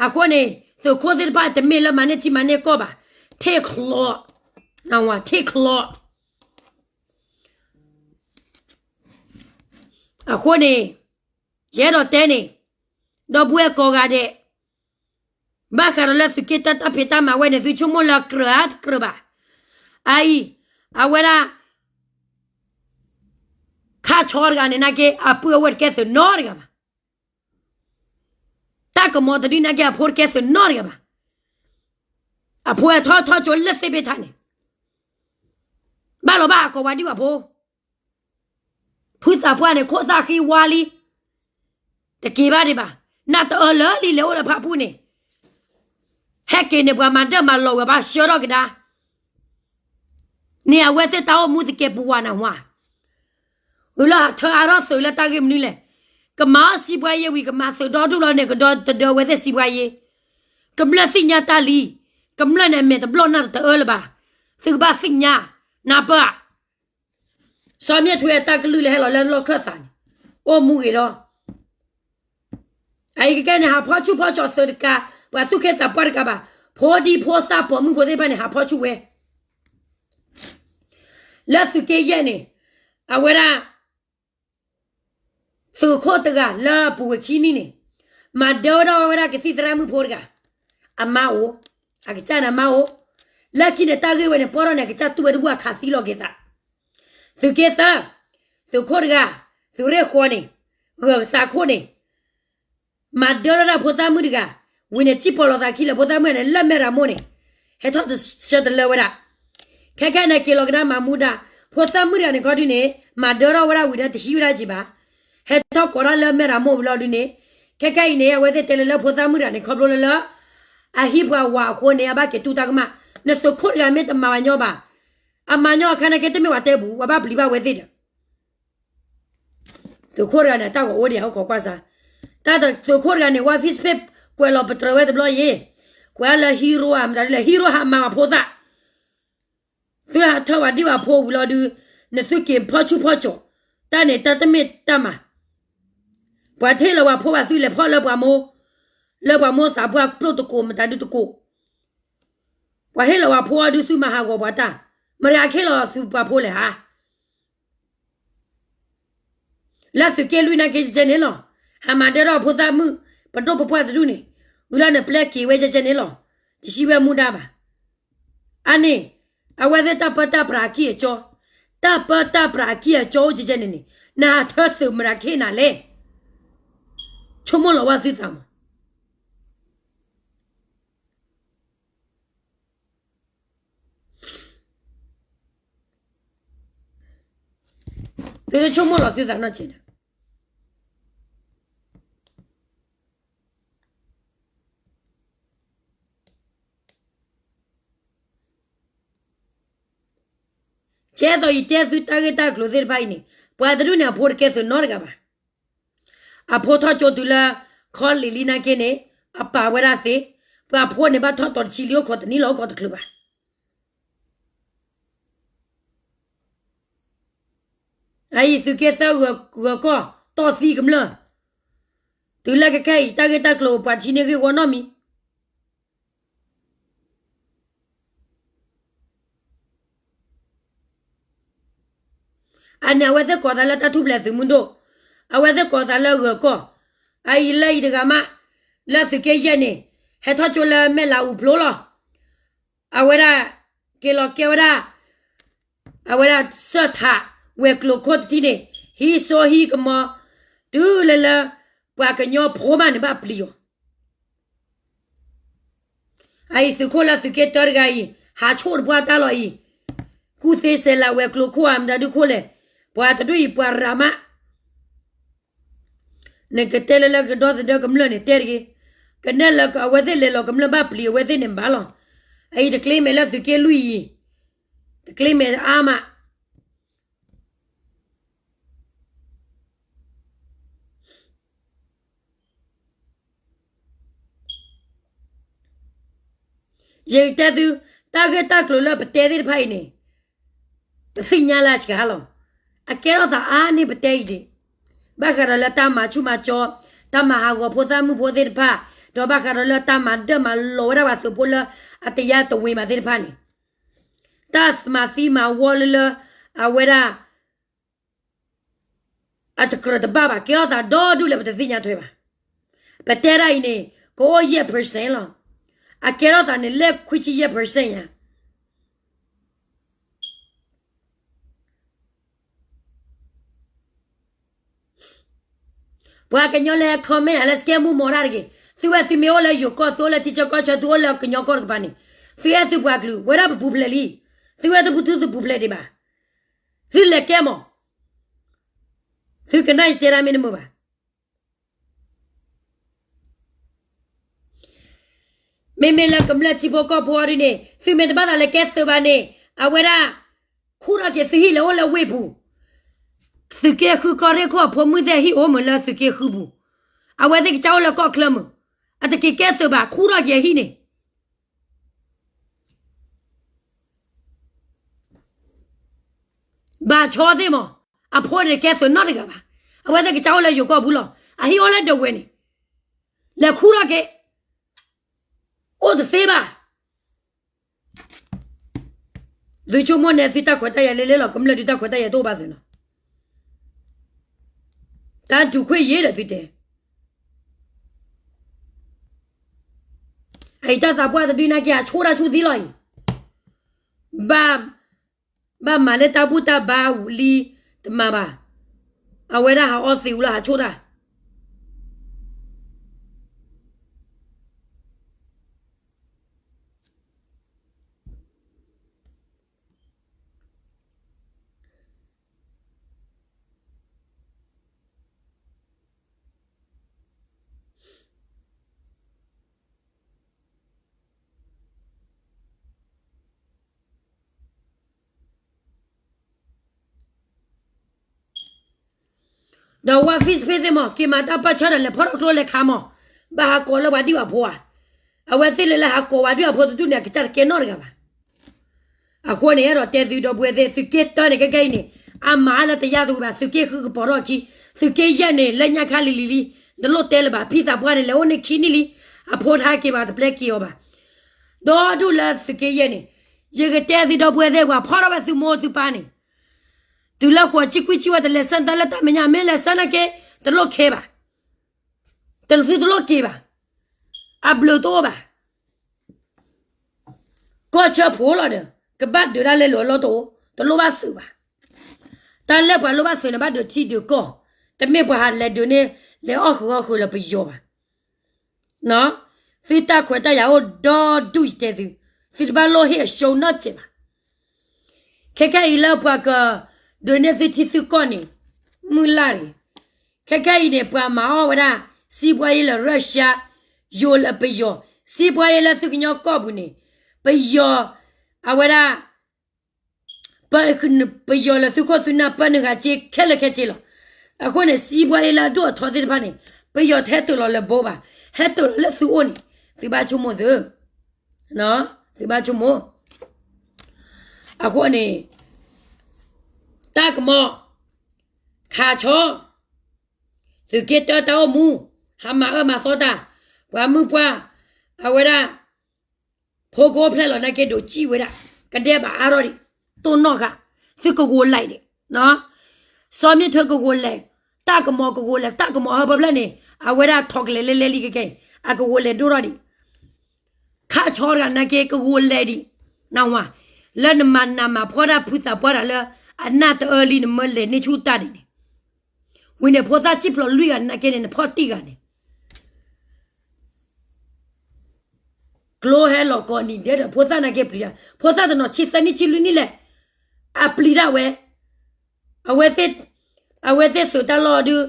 အဃိန့ၣ် သုးခိၣ်သ့ၣ်တဖၣ်တမ့ၢ်လၢမၤန့ၢ်ထံမၤန့ၢ်ကီၢ်ဘၣ်, ထ့ၣ်ချီ, ထ့ၣ်ချီ. အဃိန့ၣ် ယအဲၣ်ဒိးတဲန့ၣ်, ဒီပုၢ်ဝဲၢ်ကိးဂၤဒဲး, ဘၣ်ဃးဒီးလၢသုးက့တၢ်တၢ်ဖံးတၢ်မၤဝဲန့ၣ် သုဆိကမိၣ်လၢကြၢးဧါတကြၢးဘၣ်. အအံၤ, အဝဲဒၣ် ခါဆီတဂၤန့ၣ် နာ်က့ အပုၢ်အဝဲၢ်တကဲသုးနီတဂၤဘၣ်. တၢ်ကမီၤတဒုနာ်က့ အဖိတကဲသုးနီတဂၤဘၣ်. အဖိထီၣ်ထီၣ်ကၠိလၢသ့ၣ်ဘ့ၣ်ထါန့ၣ်, ဘၣ်လီၤဘၣ်အကိးဝဲဒံးဘၣ်ဖိ ဖုသးပှၢ်န့ၣ် ခိၣ်သၣ်ဃံဝါလံ, တက့ၤဘၣ်ဒံးဘၣ်, နၢ်တအၢလၢလံလဲၤအိၣ်လၢဖးပူၤန့ၣ်, ဟဲက့ၤန့ၣ် ပှၤမၤဒၢၣ်မၤလီၤဝဲဘၣ်ဆှၢထီၣ်ကဒါ, န့ၣ်အဝဲသ့ၣ်တၢ်အိၣ်မူတကဲပဝးနၢ်ဝါ, သုးလၢဟးထၢအါထီၣ်သုးလၢတၢ်ဂ့ၢ်မနုၤလဲၣ်. ကမၤအီၣ်စံးပှၤယ့ဝံၤ ကမၤသုးဒီဒူၣ်လီၤန့ၣ် ကဒီတဒၢအဝဲသ့ၣ်စံးပှၤယ့. ကမျၢၢ်သ့ၣ်ညါတၢ်လံ. ကမျၢၢ်န့ၣ်မဲာ်တဘျီၣ်နၢ်တတအၢလၢၤဘၣ်. သုကဘၣ်သ့ၣ်ညါ, နၢ်ပၢၢ်ဧါ. စီၤမ့ၢ်ထွဲအတၢ်ကလုၢ်လၢဟဲလီၤလၢလီၢ်ခၢၣ်သးန့ၣ် အိၣ်မူဂ့ၤလီၤ. အအံၤကကဲန့ၣ် ဟးဖီၣ်ဆူၣ်ဖီၣ်ကၠီသုးတကး, ပှၤသူၣ်က့သးပှၢ်တကးဘၣ်, ဖိဒံဖိသၣ်ပိာ်မုၣ်ဖိသ့ၣ်တဖၣ်န့ၣ် ဟးဖီၣ်ဆူၣ်ဝဲ လၢသုးက့ယဲၢ်န့ၣ်, အဝဲဒၣ် သုးခိၣ်တဂၤလၢအပူၤဝဲခံနံၣ်န့ၣ်, မၤဒၢဝဲဒၣ်ဝဲဒၣ်ကသံၣ်သရၣ်မုၣ်ဖိတဂၤ, အမါအိၣ်, အကစၢ်န့ၣ်အမါအိၣ်, လၢခံန့ၣ်တၢ်ဂ့ၢ်ဝဲန့ၣ် ပီၢ်ထီၣ်န့ၣ် အကစၢ်တူၢ်ဝဲတဘူၣ်အခးသံလီၤက့ၤသး, သုးက့သၢ, သုးခိၣ်တဂၤ, သုးရ့ၣ်ဃီန့ၣ်, ဂၢၤကသးခိၣ်န့ၣ် မၤဒၢထီၣ်ဒၣ်ဖိသၣ်မုၣ်တဂၤ, ဝံၤန့ၣ် စံၣ်ပီၣ်လီၤသးခံလၢဖိသၣ်မုၣ်န့ၣ် လၢမဲၢ်ရၤမိၢ်န့ၣ်, ဟဲထီၣ်တဆၢတလၢဝဲဒၣ်, ခဲခဲန့ၣ်က့ၤလီၤကဒါမၤမူဒါ, ဖိသၣ်မုၣ်တဂၤန့ၣ်ခီဒုန့ၣ် မၤဒၢထီၣ်ဝဲဒၣ်ဝံၤဒီးတဟံးဝဲဒၣ်က့ၤဘၣ်, ဟဲထီၣ်ကိးဒၣ်လၢမဲၢ်ရၤမိၢ်ဝံၤလီၤဒုန့ၣ်, ခဲခဲအံၤန့ၣ် အဝဲသ့ၣ်တဲလၢလၢဖိသၣ်မုၣ်တဂၤန့ၣ် ခီဖျိလၢလၢ အဟံၣ်ပှၤဝၤအဃိန့ၣ် အဘၣ်က့ၤတူၢ်တၢ်ကမၣ်, နသုးခိၣ်တဂၤမ့ၢ်တမၤဘၣ်ညီဘၣ်, အမၤညီအခါန့ၣ်က့တမ့ၢ်ပှၤတဲပူၤ ပှၤဘၣ်ပျံၤဘၣ်ဝဲသ့ၣ်ဒီး သုးခိၣ်တဂၤန့ၣ် တၢ်ဂီၤအိၣ်ဒံးဟီၣ်ခိးကွၢ်စါ, တၢ်သုးခိၣ်တဂၤန့ၣ် ဝါ Facebook ကွဲးလီၤပတြၢၤဝဲတဘျီအံၤ, ကွဲးလၢ hero ဧါ မတၤဒ်လဲၣ် hero ဟးမၤဝဲဖိသၣ်, သုဟးထၢဝဲဒံးဝဲဖိဝံၤလီၤဒု, နသုက့ၤဖီၣ်ဆူၣ်ဖီၣ်ကၠီၤ, တၢ်န့ၣ်တၢ်တမ့ၢ်တၢ်မၤ, ပှၤတဟ့ၣ်လီၤဝဲဖိဘၣ်သုလဲၤဖီၣ်လၢပှၤမိၢ်, လၢပှၤမိၢ်သးပှၢ်ပျိၢ်တကိးမတၤဒုတကိး, ပှၤဟ့ၣ်လီၤဝဲဖိအီၤဒုသုမၤဟးဂီၤပှၤတၢ်, မတၤဟဲလီၤသုပှၤဖိလဲၣ်ဧါ လၢသုးက့လွံၢ်နာ်က့ယကဲန့ၣ်လီၤ, ဟးမၤဒၢထီၣ်ဖိသၣ်မုၣ်, ပဒိၣ်ပပှၢ်တဒူၣ်န့ၣ်, ဝံၤလီၤန့ၣ်ပျဲက့ၤဝဲယကဲန့ၣ်လီၤ, တဟံးဝဲမူဒါဘၣ်, အန့ၣ်, အဝဲသ့ၣ်တၢ်ပၢတၢ်ပြးအကံၢ်အကၠီ, တၢ်ပၢတၢ်ပြးအကံၢ်အကၠီအိၣ်ယကဲန့ၣ်န့ၣ်, နဟးထၢသုးမတၤကဟ့ၣ်နၤလဲၣ်, ဆိကမိၣ်လီၤဝဲသုသးမး သုတဆိကမိၣ်လီၤသုသးနီၢ်ကဲးဒီး, ကဲသိးယတဲသုတၢ်ဂ့ၢ်တၢ်ကျိၤသ့ၣ်တဖၣ်အံၤန့ၣ်, ပှၤတဒူၣ်န့ၣ်အဖိတကဲသုးနီတဂၤဘၣ်, အဖိထီၣ်ကၠိတုၤလၢ ခီလ့ၣ်လံနာ်က့န့ၣ်, အပာ်ဝဲဒၣ်သ့, ပှၤဖိန့ၣ်ဘၣ်ထီၣ်တီၤတဆံလံအိၣ်ခိးတနံၣ်လီၤအိၣ်ခိးတချုးဘၣ် အအံၤသုးက့သၢဂၢၤကီၢ်, တီၢ်သံကမျၢၢ်, တုၤလၢခဲခဲအံၤ တၢ်ဂ့ၢ်တၢ်ကျိၤပှၤထံၣ်န့ၢ်ဂ့ၢ်ဝီနီတမံၤ အန့ၣ် အဝဲသ့ၣ်ကိးသးလၢတၢ်ထူၣ်ဖျဲးသုးမုၢ်ဒိၣ်, အဝဲသ့ၣ်ကိးသးလၢဂၢၤကီၢ်, အအံၤလၢအံၤတဂၤမး, လၢသုးက့ယဲၢ်န့ၣ်, ဟဲထီၣ်ကၠိလၢမဲၢ်လးအူဖျိလီၤ, အဝဲဒၣ်, က့ၤလီၤကဲဝဲဒၣ်, အဝဲဒၣ်စၢၢ်ထး, ဝဲၤကျိၤခိၣ်တထံၣ်န့ၣ်, ဟံးစိဟံးကမီၤ, တုၤလၢလၢ, ပှၤကညီဖိမးန့ၣ်ဘၣ်ပျံၤအီၤ အအံၤသုးခိၣ်လၢသုးက့တၢတဂၤအံၤ, ဟးဆိၣ်တပှၢ်တၢ်လီၤအံၤ, ကူၣ်သ့စဲးလးဝဲၤကျိၤခိၣ်ဧါ မတၤဒုခိၣ်လဲၣ်, ပှၤတဒူၣ်အံၤပှၤရၤမး, နကတဲလၢလၢကဒီသဒၢကမျၢၢ်န့ၣ်တဲတဂ့ၤ, ကနဲၣ်လၢအဝဲသ့ၣ်လဲၤလီၤကမျၢၢ်ဘၣ်ပျံၤအဝဲသ့ၣ်န့ၣ်ဘၣ်လီၤ, အအံၤတကျ့မဲာ်လၢသုးက့လွံၢ်အံၤ, တကျ့မဲာ်အါမး ယကတဲသု, တၢ်ဂ့ၢ်တၢ်ကျိၤလၢပတဲသ့ၣ်တဖၣ်အံၤန့ၣ်, ပသ့ၣ်ညါလၢအစှၤလီၤ, အကဲထီၣ်သးအါန့ၢ်ပတဲအံၤဒံး, ဘၣ်ဃးဒီးလၢတၢ်မၤဆူၣ်မၤကၠီ, တၢ်မၤဟးဂီၤဖိသၣ်မုၣ်ဖိသ့ၣ်တဖၣ်, ဒီးဘၣ်ဃးဒီးလၢတၢ်မၤဒၢၣ်မၤလီၤဝဲဒၣ်ပှၤသုးဖိလၢအတယါတဝ့ၤမးသ့ၣ်တဖၣ်န့ၣ်, တၢ်မၤသံမၤဝီလၢလၢ, အဝဲဒၣ် အတကြၢးတဘၣ်ဘၣ်, ကဲထီၣ်သးဒီဒူၣ်လၢပတသ့ၣ်ညါထွဲဘၣ်. ပတဲဒၣ်အံၤန့ၣ်, ကအိၣ်ယဲၢ် percent လီၤ. အကဲထီၣ်သးန့ၣ် လၢခွံဆံယဲၢ် percent ယါ. ပှၤကညီလၢ comment လၢ စကဲမူမီၤတၢ်တဂ့ၤ, သုဝဲသုမ့ၢ်အိၣ်လၢယိၤကီၢ်, သုအိၣ်လၢထံဆၢကီၢ်ဆၢ, သုအိၣ်လၢကညီကီၢ်တကပၤန့ၣ်, သုအဲၣ်သုပှၤကလုာ်, ဝဲဒၣ်ပပူၤဖျဲးလံ. သုဝဲသုပူၤသုပူၤဖျဲးဒံးဘၣ်. သုလဲၤကဲမီၤ. သုကနၣ်ယတဲဒၣ်မ့ၢ်တမုာ်ဘၣ်. မ့မ့ၢ်လၢကမျၢၢ်ထံဖိကီၢ်ဖိအီၤဒ်န့ၣ်, သုမ့ၢ်တဘၣ်သးလဲၤကဲသုးဘၣ်န့ၣ်, အဝဲဒၣ်, ခူၣ်ထီၣ်က့ၤသုဟံၣ်လၢအိၣ်လၢဝ့ၢ်ပူၤ, သုးက့ဃုကီၢ်ရ့ၣ်ခိၣ်အဖိမုၣ်သ့ၣ်အဟံၣ်အိၣ်မုာ်လၢသုးက့ဃုပူၤ, အဝဲသ့ၣ်ကစၢ်အိၣ်လၢကီၢ်ချၢမုာ်, အတက့ၤကဲသုးဘၣ် ခူၣ်ထီၣ်က့ၤအဟံၣ်န့ၣ် ဘၣ်ဆီသ့ၣ်မး, အဖိန့ၣ်တကဲသုးနီတဂၤဘၣ်, အဝဲသ့ၣ်ကစၢ်အိၣ်လၢယိၤကီၢ်ပူၤလီၤ, အဟံၣ်အိၣ်လၢဒဝဲၢ်န့ၣ်, လဲၤခူၣ်ထီၣ်က့ၤ, အိၣ်တသ့ဘၣ်. သုဆိကမိၣ်န့ၣ် သုတၢ်ခွဲးတၢ်ယာ်လဲၤလဲၤလီၤ, ကမျၢၢ်ဒုတၢ်ခွဲးတၢ်ယာ်တအိၣ်ဘၣ်သုနီၤ, တၢ်တူၢ်ခွဲးယဲဒီးသုတဲ အံၤတၢ်သးပှၢ်တဒုနာ်က့ အဆိၣ်တၢ်ဆူၣ်သံလီၤအံၤ, ဘၣ်မၤလၢတၢ်ဘူၣ်တၢ်ဘါဝံၤလံတမၤဘၣ်, အဝဲဒၣ်ဟးအီသံးဝံၤလီၤ ဟးဆိၣ်တၢ် ဒီးဝါ Facebook သ့ၣ်မး က့ၤမၤတၢ်ပၢၢ်ဆၢဒီးလဲၤဖီၣ်ထီၣ်ကျိလဲၤခးမး, ဘၣ်ဟးကိးလၢပှၤဒံၣ်ပှၤဖိဧါ, အဝဲသ့ၣ်လၢလၢဟးကိးပှၤဒံၣ်ပှၤဖိတဒူၣ်န့ၣ် အကစၢ်တကဲနီတဂၤဘၣ်. အဃိန့ၣ် အဲၣ်ဒိးတဲသုဒီပုၢ်ဝဲၢ်သ့ၣ် သုးက့တၢန့ၣ် ခဲခဲအံၤန့ၣ် အမၤလၢတယၢ်တဝံၤဘၣ်, သုးက့ဃုကပီၤထီၣ်အခံ, သုးက့ယဲၢ်န့ၣ် လၢညါခါလံၤလံၤလံ, နလိၣ်တဲလၢၤဘၣ်, ဖံသးပှၢ်န့ၣ် လဲၤအိၣ်န့ၢ်ခံနံၣ်လံ, အဖိထါက့ၤဘၣ်တပျဲက့ၤအီၤဘၣ်. ဒီဒူၣ်လၢသုးက့ယဲၢ်န့ၣ်, ယကတဲသုဒီပုၢ်ဝဲၢ်သ့ၣ် ပှၤဖီၣ်ထီၣ်ဝဲသုမိၢ်သုပၢ်န့ၣ်, တုၤလၢဃိးဆံခွံဆံဝဲတလဲၤဆၢတၢ်လၢတၢ်မဲာ်ညါ မ့ၢ်လဲၤဆၢနာ်က့ တလိၣ်ခဲဘၣ်, တသုတလိၣ်က့ၤဘၣ်, အဘျုးတအိၣ်ဘၣ်. ကီၢ်ဆၢဖိလီၤဒီး ကဘၣ်ဒုးတၢ်လဲလိာ်အလီၢ်တအိၣ်, တလိၣ်ဘၣ်သုးဘၣ်. တၢ်လၢပှၤလိၣ်ဘၣ်သုးန့ၣ် ဘၣ်ဒုးထံဒုးကီၢ်, တမ့ၢ်ပှၤဟးလဲၤဒုးန့ၢ် လဲၤအီၣ်ဃုာ်အီၣ်ဃုာ်လၢပယီၤဘၣ်. သုတၢ်ခွဲးတၢ်ယာ်အိၣ်ဒီဒူၣ်ယတဲသု, သုတဘၣ်လိၣ်ဟ့ၣ်အရှုံးနီတစဲးဘၣ်. ခဲခဲအံၤလၢပှၤကဒုးန့ၢ်သုထံသုကီၢ်န့ၣ် မုၢ်လၢ်တဂ့ၤ. ခဲခဲအံၤန့ၣ် ပှၤမၤအီၣ်ဝဲဒၣ် စံးပှၤယဲလၢ Russia, ယိၤလၢပယီၤ, စံးပှၤယဲလၢသုကညီကီၢ်ပူၤန့ၣ် ပယီၤ အဝဲဒၣ် ပ ပယီၤလၢသုခိၣ်သုနၢ်ပၢနုာ်ဂၤစ့ခဲလၢာ်ခဲဆ့လီၤ. အဃိန့ၣ် စံးပှၤယဲလၢအဒိၣ်အထီသ့ၣ်တဖၣ်န့ၣ် ပယီၤတဟဲတ့ၢ်လီၤလၢဘိဘၣ်, ဟဲတ့ၢ်လီၤလၢသုအိၣ်န့ၣ် သုဘၣ်ဆိကမိၣ်သု, သုဘၣ်ဆိကမိၣ်. အဃိန့ၣ် တၢ်ကမီၤ ခးဆီ သုးက့တၢတၢ်အိၣ်မူ ဟးမၤအၢမၤသီတၢ်, ပှၤမုၢ်ပှၢ် အဝဲဒၣ် ဖိကအိၣ်ဖျဲၣ်လီၤနာ်က့ဒိးစံၣ်ဝဲဒၣ် ကဒဲဘၣ်အါထီၣ်ဒံး တိၢ်နီၣ်ဃာ် သုကဂိၤလဲၤဒံး, စီၤမ့ၢ်ထွဲကဂိၤလဲၤ, တၢ်ကမီၤကဂိၤလဲၤ, တၢ်ကမီၤဟၢဖၢဖျဲၣ်န့ၣ် အဝဲဒၣ်ထီၣ်ကလဲၤလဲၤလဲၤလံကကဲအံၤ အကဂိၤလဲၤဒိၣ်ထီၣ်ဒံး ခးဆီတဂၤနာ်က့ကဂိၤလဲၤဒံး, နဝၤ, လၢနမၤနးမၤဖှီၣ်တၢ်ဖုသးပှၢ်တၢ်လၢ အနၢ်တအၢလံနမၢလဲၤန့ၢ်ဆူၣ်တၢ်ဒံးန့ၣ်, ဝံၤန့ၣ်ဖိသၣ်စံၣ်ဖျိးလွံၢ်ဂၤနာ်က့န့ၣ် နဖီၣ်တံၢ်ဂၤန့ၣ် ကျိဟဲလီၤကိးနံၤဒဲးဒီး ဖိသၣ်နာ်က့ပျံၤတၢ်, ဖိသၣ်တနီၤဆံသၢနံၣ်ဆံလွံၢ်နံၣ်လဲၣ်, အပျံၤတၢ်ဝဲ, အဝဲသ့ၣ်, အဝဲသ့ၣ်သုးတၢ်လီၢ်ဒုး,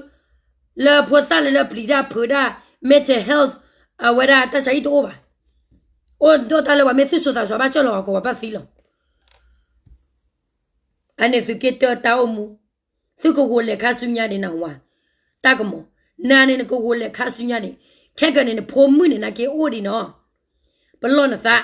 လၢဖိသၣ်လၢလၢပျံၤတၢ်ဖုးတၢ် mental health အဝဲဒၣ်တၢ်ဆါဟံၣ်တအိၣ်ဘၣ်, အိၣ်ဒိၣ်တၢ်လၢပှၤမ့ၢ်သူၣ်စိသးစီၤဘၣ်ကၢၢ်လီၤ ကိးပှၤဘၣ်သံလီၤ. အန့ၣ်သုးက့တၢတၢ်အိၣ်မူ, သုကဂိၤလဲၤခါဆူညါဒံးနဝၤ, တၢ်ကမီၤ, နၤန့ၣ်နကဂိၤလဲၤခါဆူညါဒံး, ခဲကနံၣ်န့ၣ် နဖိမုၣ်န့ၣ်နာ်က့အိၣ်ဒံးနီၤ, ပလီၢ်နသး